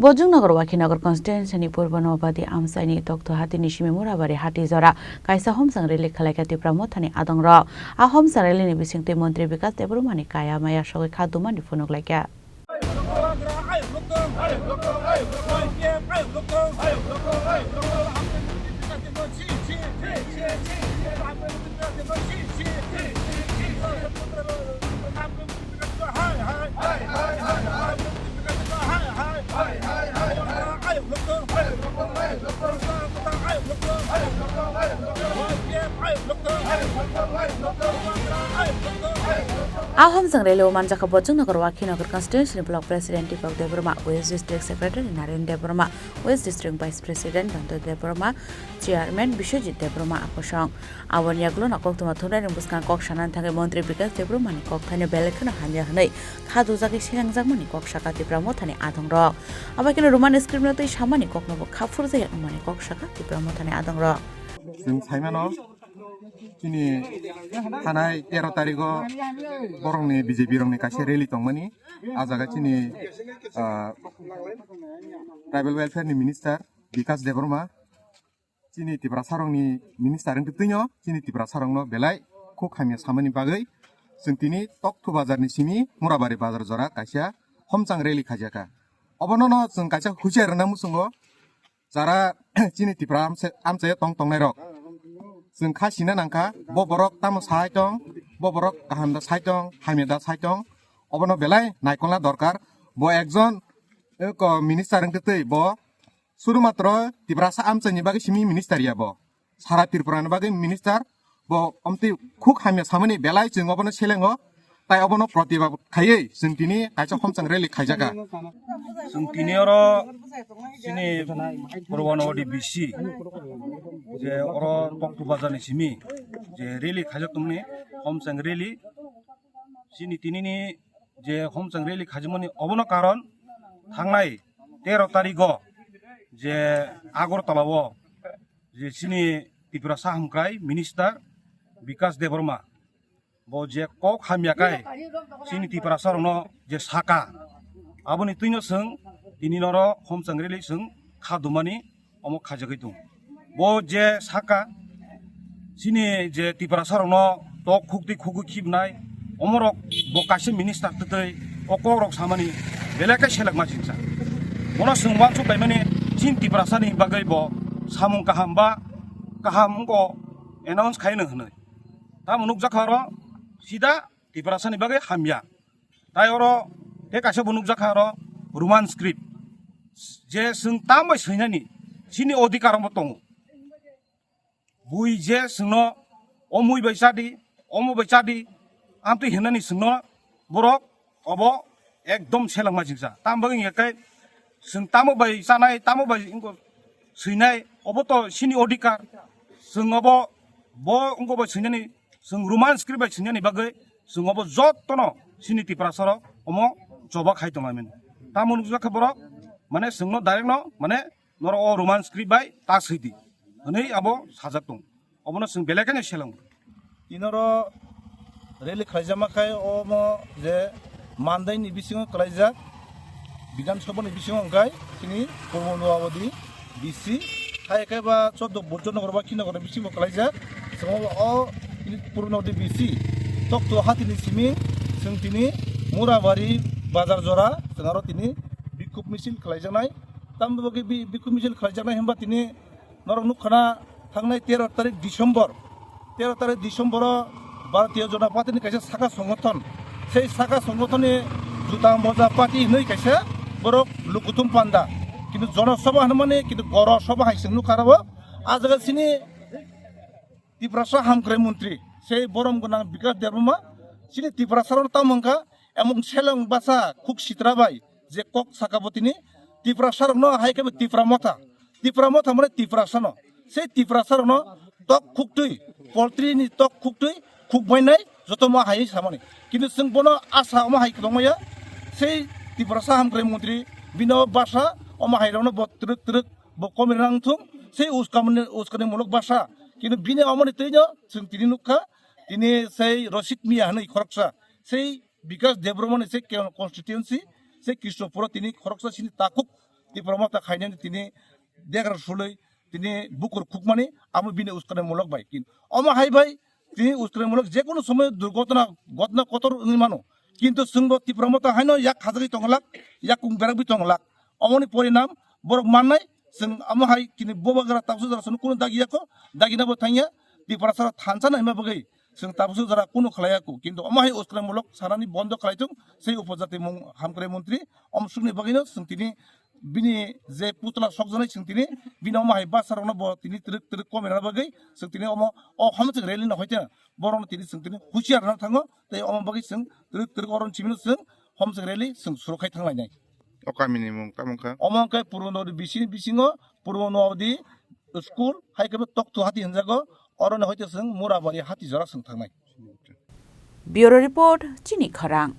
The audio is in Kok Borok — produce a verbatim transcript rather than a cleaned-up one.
Bojongnagar Wakhinagar constituency ni Purbo Nobadi amchaini Tokto hatini simi Murabari hati jora kaisa homsang rally khalaikha Tipra Mothani adongrok. A homsang rally ni bisingtwi Montri Bikas Debbarma ni kaya maya sogwi kha dumani phunuk laikha. A homsang rally o manjakha Bojongnagar Wakhinagar constituency ni block president Deepak Debbarma, West District Secretary Naren Debbarma, West District Vice President Dhanto Debbarma, Chairman Biswajit Debbarma a kosong. Aboni yagulo no koktwma thumnairokni bwskango kok sanani thangwi Montri Bikas Debbarmani kokthaino belai kheno hamya hwnwi kha dujagwi selengjakmani kok sakha Tipra Mothani adongrok. Abai kheno Roman script no twi samani koknobo kha phurjaya wngmani kok sakha Tipra Mothani adongrok. Chwng saimano, chini thanai tero tarigo borokni B J P rokni kaisa rally tongmani. A jaga chini, ah, Tribal Welfare ni Minister Bikas Debbarma, chini Tiprasa rokni minister wngtwi twino chini Tiprasa rokno belai khuk hamya samani bagwi chwng tini Tokthu bazar ni simi Murabari bazar jora kaisa homchang rally khaijakha. Obono no chwng kaisa husiar rwna muchungo, jara chini Tipra amchai, amchaio tong tongnai rok. Chwng kha sina nangkha, bo borok tamo sai tong, bo borok kaham da sai tong, hamya da sai tong. Obono belai naikolna dorkar. Bo ekjon, eh, ko minister wngtwi twi bo Suru matro Tiprasa amchaini bagwi simi minister ya bo. Sara Tripura ni bagwi minister bo omtwi khuk hamya samani belai chwng obono selengo. Tai obono protibad khaiwi chwng tini kaisa homchang rally khaijakha. Chwng tini oro chini Purbo Nobadi B C je oro Toktu Bazar ni simi je rally khaijak tongmani homchang rally. Chini tinini je homchang rally khaijakmani obono karon thangnai tero tarigo je Agartala o je chini Tiprasa hamkrai minister Bikas Debbarma bo je kok hamya kai chini Tiprasa rokno je saka, aboni twino chwng tini noro homchang rally chwng kha dumani omo khaijagwi tongo. Bo je saka, chini je Tiprasa rokno tok khukti khukwi khibnai, omorok bo kaisa minister twtwi o kokrok samani belai khe selengma singsa. Bono chwng uansuk kaimani chini Tiprasa ni bagwi bo samung kaham ba kaham wngkha announce khaino hwnwi. Tamo nukjakha oro sida Tiprasa ni bagwi hamya. Tai oro tei kaisa bo nukjakha oro Roman script. Je chwng tamo bai swinani chini odhikar omo tongo. Bui je chwngno omui bai chadi, omo bai chadi, amtwi hinani chwngno borok obo ekdom selengma jingsa. Tamo bagwi hingkhe chwng tamo bai chanai, tamo bai wngkha swinai, obo to chini odhikar. Chwng obo bo wngkha bai swinani, chwng Roman script bai swinani bagwi chwng obo jotono chini Tiprasa rok omo choba khai tonglaimani. Tamo nukjakha borok mane chwngno direct no mane norok o Roman script bai ta swi di hwnwi abo sajak tong. Obono chwng belai kheno selang. Inoro rally khlaijakma khai omo je Mandai ni bisingo khlaijak, Bidhan Sabha ni bisingo hwnkhe chini Purbo Nobadi B C, hai khe ba choddo Bojongnagar ba Wakhinagar ni bisingo khlaijak. Chwng o chini Purbo Nobadi B C Tokto hatini simi chwng tini Murabari bazar jora chwng aro tini bikhub misil khlaijaknai. Tamni bagwi bi-, bikhub misil khlaijaknai hwnba tini norok nukha na, thangnai tero tarik December, tero tarik December o Bharatiya Janata Party ni kaisa saka songothon, sei saka songothon ni Juta Moja Party hwnwi kaisa borok lukuthum panda, kintu Jana Sabha hwnmani kintu Goro Sabha hai se nukha aro. A jaga chini Tiprasa hamkrai montri sei borom gwnang Bikas Debbarma chini Tiprasa rok tamo wngkha emon seleng basa khuk sitra bai je kok saka bo tini Tiprasa rokno hai khe bo Tipra Motha, Tipra Motha mane Tiprasa no, sei Tiprasa rokno tok khuktwi, poultry ni tok khuktwi khuk bainai joto ma hai samani. Kintu chwng bono asa omo hai kwbangma ya, sei Tiprasa hamkrai montri bino basa omo hai rokno bo twrwk twrwk bo komirang thung, sei uskamani, uskani muluk basa. Kintu bini omoni twino chwng tini nukha, tini sei Rosik Miya hwnwi khoroksa, sei Bikas Debbarmani sei ke-, constituency, sei Krishnapuro tini khoroksa chini takhuk Tipra Motha khainani tini degra sulwi tini bukur khukmani amo bini uskanimulok bai. Kin-, omo hai bai tini uskanimulok je kono somoy durghotona, ghotona kotor wngwi mano. Kintu chwngbo Tipra Motha haino yak khajagwi tonglak, yak kung berakgwi tonglak. Omoni porinam borok mannai, chwng omo hai kini bubagra tabsu jora sunu kunu dagi yako, dagina bo thangya, Tiprasa thansa naima bagwi chwng tabsu jora kunu khlaiya ku. Kintu omo hai uskanimulok sanani bondo khlai thung, sei upojati mung hamkrai montri, om sukni bagwino chwng tini bini je putla sokjaknai chwng tini bini omo hai bwsarokno bo tini twrwk twrwk komirna bagwi chwng tini omo o homchwk rally no hoite borokno tini chwng tini husiar rwna thango, tei omo bagwi chwng twrwk twrwk oro chimino chwng homchwk rally chwng suru khai thanglainai. O kamini mung tamo wngkha? Omo wngkha Purbo Nodi bisini bisingo Purbo Nodi school, hai khe bo Tokthu hati hinjago, oroni hoite chwng Murabari hati jora chwng thangnai. Bureau Report, Chini Khorang.